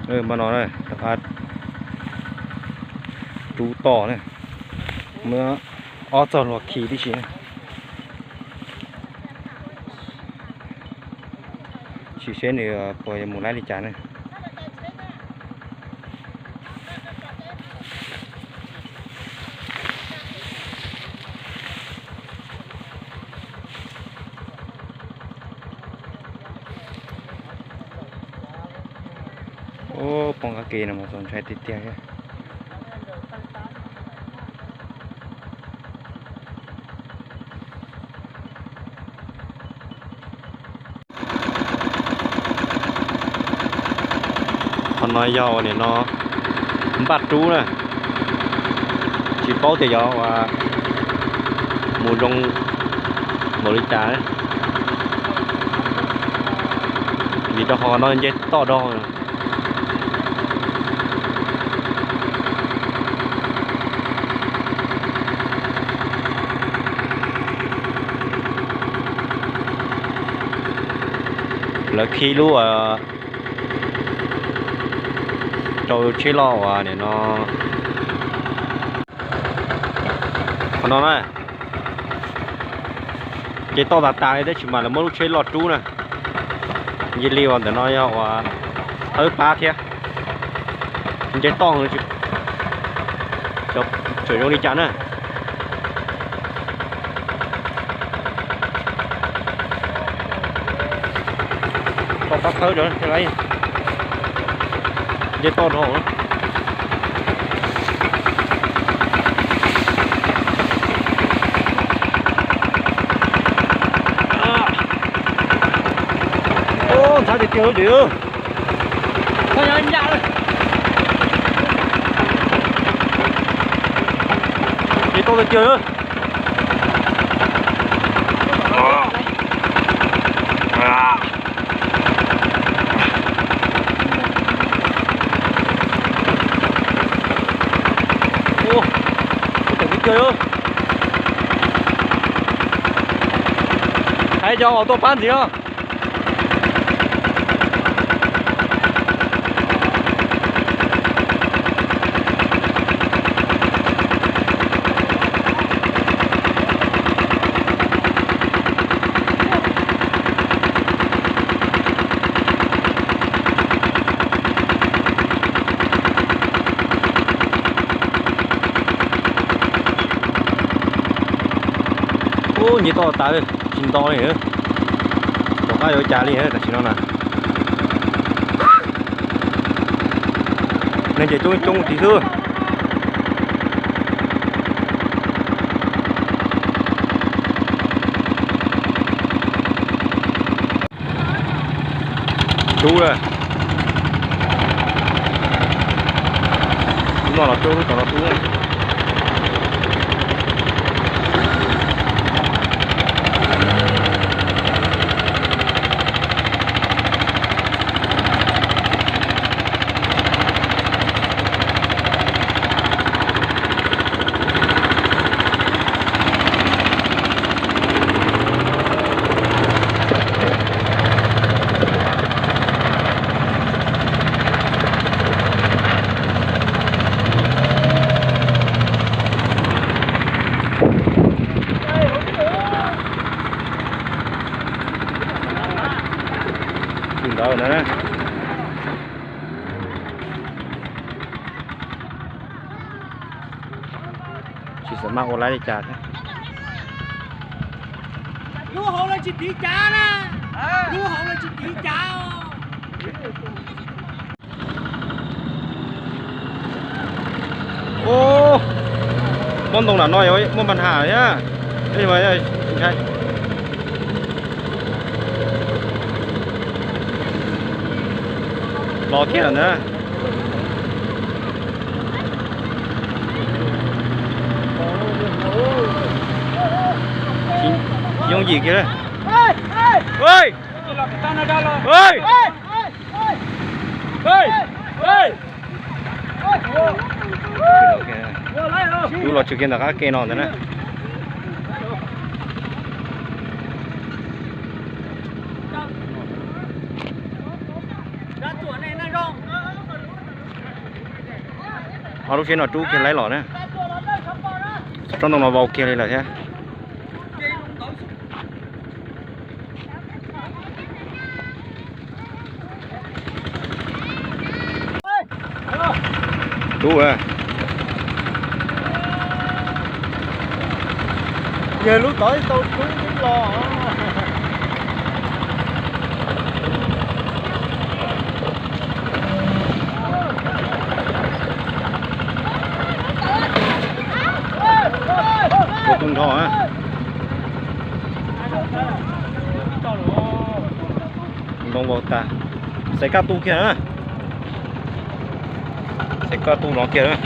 Npaj no na, rov qab rub toj na, muab ob txoj hlua khi tib si na. Sim seb nws puas yuav mus laib li cas na. Ub, poob qab ke no mas txaus ntshai tiag tiag thiab. Qhov no yog ua nim no npaj rub na, tsis paub tias yog ua mus zoo npaum li cas, vim rau qhov no nce toj dog. Lawv khi lub rau tsheb loj uas nim no. Qhov no na, ces toj tas tas li tab sis mas lawv muab lub tsheb loj rub na. Nce li uas ntawm no yog uas tawb pab thiab, nce toj tseem zoo li cas na. Toj pab khawb rau, nce toj dhau. Ntxhab tiag tiag li. Nce toj tiag tiag. Hais cov uas tuaj pab ntxiv os. Ub, nce toj tas tsis nto li, tom qab yuav cas li tam sim no na. Neeg ces coob coob tid xwb. Rub lawm. Lub no los rub, lub tom no rub. Tsis ntawd na. Tsis xav maj ua laib li cas thiab. Lub hauv lawv tsis tiv cav na. Lub hauv lawv tsis tiv cav. Ub, mob ntoo nram no muaj npag ham thiab. Los kiag lawm ntag. Tsis yooj yim kiag li. Wb los tswv kiag ntawm qab ke no ntag na. Ho lub tsheb no rub kiag laib los na. Tsob ntoo no vau kiag li lawm thiab. Rub. Yog lub tod tau rub los. Ua tu nrho. Ntoo vau tas. Xaiv kaj tu kiag na. Xaiv kaj tu no kiag na.